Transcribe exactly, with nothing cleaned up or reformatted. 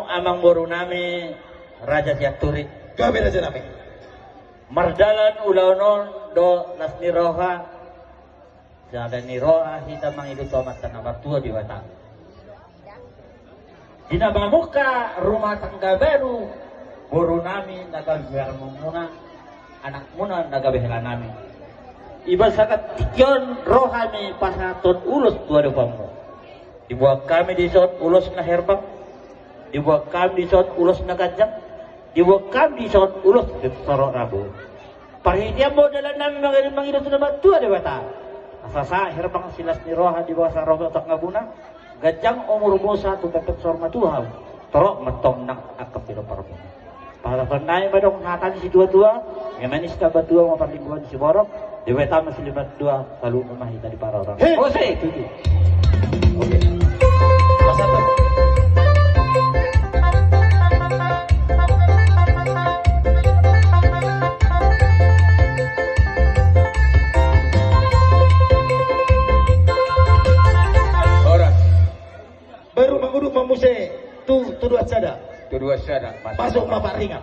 Amangboru nami Raja Sianturi. Gabe raja nami. Mardalan ulaon on do las ni roha, sada ni roha hita mangido tu Amanta na martua Debata. Di na mamungka rumah tangga baru, boru nami na gabe beranganmuna, anakmuna na gabe hela nami. Iba sagat tingki on roha ni pasahathon ulos tu adopanmu. Diboan hami dison ulos na herbang, diboan hami dison ulos na ganjang, diboan hami dison ulos na torop rambu. Parhitean ma dalan nami mangido, mangido tu na martua Debata. Asa sahat herbang silas ni roha di bagasan roha tanggamuna. Ganjang umurmu sahat tu pengpeng saur matua. Torop ma tong nang angka pinomparmu. Pasahaton nami ma adong hata ni situatua, ia manis tamba tua ma parlinggoman ni siborok, Debata ma silehon dua, saluhutna ma hita diparorot. He! Ose! Tutu. Oke. Pasahaton. Horas. Baru mangudut ma muse tu, tu tuduhan sada. Tuduhan sada, masuk. Masuk ma paringan.